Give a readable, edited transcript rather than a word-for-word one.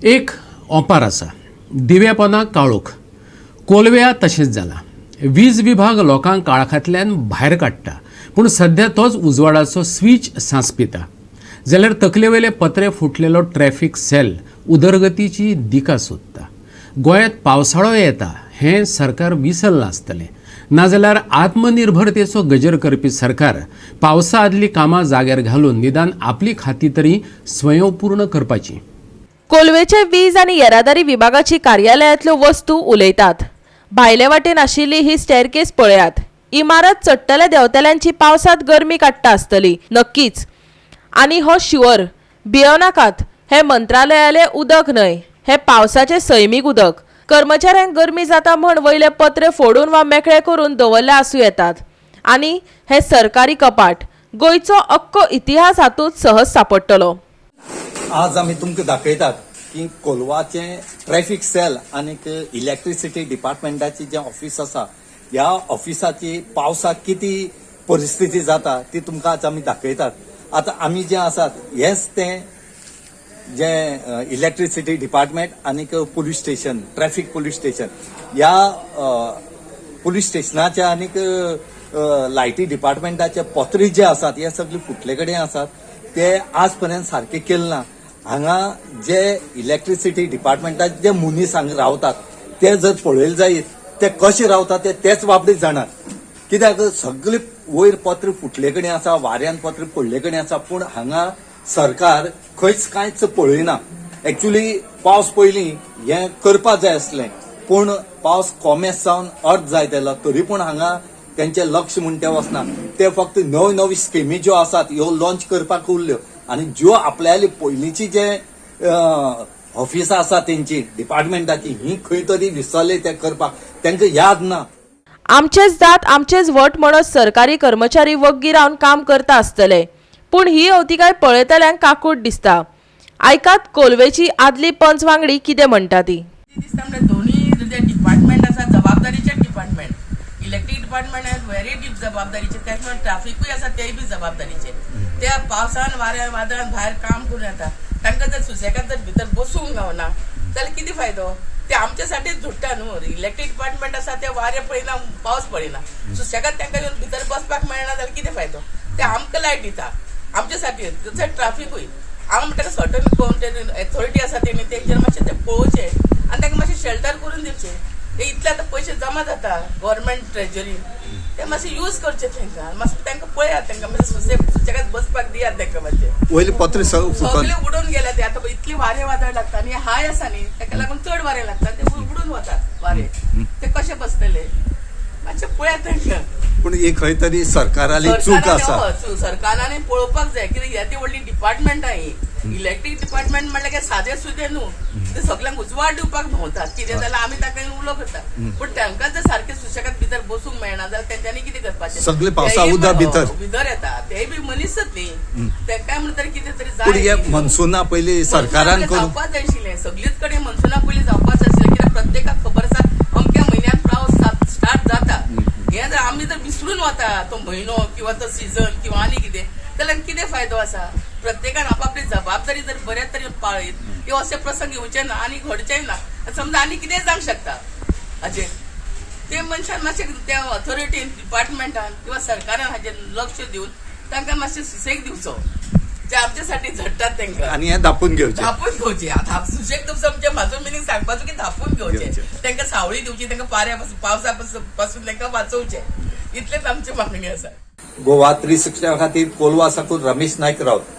एक ओपार आसा, दिव्या पोंदा काळोख. कोलव्या तशेंच जालां. वीज विभाग लोकांक काळखांतल्यान भायर काडटा, पूण सध्या तोच उजवाडाचो स्वीच सांसपिता. जाल्यार तकलेवयले पत्रे फुटलेलो ट्रॅफिक सेल उदरगतीची दिका सोदता. गोंयांत पावसाळो येता हें सरकार विसरलां आसतलें, नाजाल्यार आत्मनिर्भरतेचो गजर करपी सरकार पावसा आदलीं कामां जाग्यार घालून निदान आपली खाती तरी स्वयंपूर्ण करपाची. कोलवेचे वीज आनी येरादारी विभागाची कार्यालयांतल्यो वस्तू उलयतात. भायले वाटेन आशिल्ली ही स्टेअरकेस पळयात. इमारत चडटल्या देंवतल्यांची पावसांत गरमी काडटा आसतली नक्कीच. आनी हो शिवर, भियेवनाकात, हें मंत्रालयालें उदक न्हय, हें पावसाचें सैमीक उदक. कर्मचाऱ्यांक गरमी जाता म्हण वयले पत्रे फोडून वा मेकळे करून दवरले आसूं येतात. आनी हें सरकारी कपाट, गोंयचो अख्खो इतिहास हातूंत सहज सांपडटलो. आज आमी तुमकां दाखयतात की कोलवाचें ट्रॅफिक सेल आनीक इलेक्ट्रिसिटी डिपार्टमेंटाची जें ऑफिस आसा, ह्या ऑफिसाची पावसाक कितें परिस्थिती जाता ती तुमकां आज आमी दाखयतात. आतां आमी जें आसात, हेंच तें जें इलेक्ट्रिसिटी डिपार्टमेंट आनीक police station, traffic police station. ह्या पुलीस स्टेशनाच्या आनीक लायटी डिपार्टमेंटाचे पत्रे जे आसात, हे सगळे फुटले कडेन आसात. ते आज पर्यंत सारके केले ना. हांगा जे इलेक्ट्रिसिटी डिपार्टमेंटाचे जे मनीस हांगा रावतात, ते जर पळयले जायत, ते कशे रावतात ते तेच बाबडीत जाणात. कित्याक सगळे वयर पत्र फुटले कडेन आसा, वाऱ्यान पत्र पडले कडेन आसा, पूण हांगा सरकार खंयच कांयच पळयना. एक्चुली पावस पयलीं हें करपा जाय आसलें, पूण पावस कोमेस जावन अर्द जायत आयलो तरी पूण हांगा तेंचें लक्ष म्हूण तें वचना. ते फक्त नव्यो नव्यो स्किमी ज्यो आसात ह्यो लॉन्च करपाक उरल्यो आनी ज्यो आपल्याली पयलींची जे ऑफिसां आसा तेंची डिपार्टमेंटाची, ही खंय तरी विसरले. ते करपाक तांकां याद ना. आमचेच दांत आमचेच वट म्हणत सरकारी कर्मचारी वग्गी रावन काम करता आसतले, पूण ही अवतिकाय पळयतल्यांक काकूट दिसता. आयकात कोलवेची आदली पंच वांगडी कितें म्हणटा ती. दिसता म्हणजे दोन्ही जे डिपार्टमेंट आसा, जबाबदारीचे department. Electric department is very deep जबाबदारीचे, त्याच प्रमाणे ट्राफिकूय आसा, तेय बी जबाबदारीचे. त्या पावसान, वाऱ्यान, वादळान भायर काम करून येता. तांकां जर सुसेगाद जर भितर बसूंक गावना जाल्यार कितें फायदो? ते आमच्या साठीच झुडटा न्हू. इलेक्ट्रीक डिपार्टमेंट आसा, ते वारें पळयना, पावस पळयना. सुसेगाद तांकां येवन भितर बसपाक मेळना जाल्यार कितें फायदो? ते आमकां लायट दिता आमच्या साठी. तशें ट्राफिकूय हांव म्हणटा, सर्टन कोण एथॉरिटी आसा तेणी तेंचेर मातशें ते पळोवचें आनी तांकां मातशें शेल्टर करून दिवचें. ते इतले आतां पयशे जमा जाता गव्हर्मेंट ट्रेजरीन, ते मातशे यूज करचे तांकां. मातशें तांकां पळयात, तांकां मातशें सुसेगाद बसपाक दियात तांकां मातशें. वयले पत्रे फुटून सगळे उडून गेले ते. आतां इतली वारें वादळ लागता आनी हाय आसा न्ही, ताका लागून चड वारें लागता, ते उडून वतात वारें. ते कशे बसतले? मातशें पळयात तांकां. पूण ही खंय तरी सरकाराली चूक सरकारान आसा. हय, सरकारान पळोवपाक जाय. कित्याक येदी व्हडली डिपार्टमेंट ही इलेक्ट्रीक डिपार्टमेंट म्हणल्यार काय सादें सुदें न्हू. ते सगल्यांक उजवाड दिवपाक भोंवतात. कितें जाल्यार आमी ताका उलो करता, पूण तांकां जर सारकें सुशेगाद भितर बसूंक मेळना जाल्यार तेंच्यांनी कितें करपाचें? सगळे पावसा तेय उदक बी भितर. भितर येता. तेय बी मनीसच न्ही? तांकांय म्हणून तरी कितें तरी पूण जाय. हे मनसुना पयलीं सरकारान करून जावपाक जाय आशिल्लें. सगळीच कडेन मनसुना पयलीं जावपाक जाय आशिल्लें, कित्याक प्रत्येकाक खबर आसा अमक्या म्हयन्यात पावस स्टार्ट जाता. हें जर आमी जर विसरून वता तो म्हयनो किंवा तो सिजन किंवा आनी कितें जाल्यार कितें फायदो आसा? प्रत्येकान आपापली जबाबदारी जर बऱ्या तरेन पाळयत किंवा अशे प्रसंग येवचे ना आनी घडचेय ना. समजा आनी कितेंय जावंक शकता हाचेर. ते मनशान मातशें त्या ऑथॉरिटीन, डिपार्टमेंटान किंवा सरकारान हाचेर लक्ष दिवन तांकां मातशें सुसेग दिवचो, जे आमच्या साठी झडटात तांकां. आनी हें धापून घेवचें. धापून घेवचे. सुशेग दिवचो म्हणजे म्हाजो मिनींग सांगपाचो की धापून घेवचे. घेवचे. तांकां सावळी दिवची, तांकां पाऱ्या पासून, पावसा पासून तांकां वाचोवचे. इतलेच आमची मागणी आसा. गोवा 360 खातीर कोलवा साकून रमेश नायक राऊत.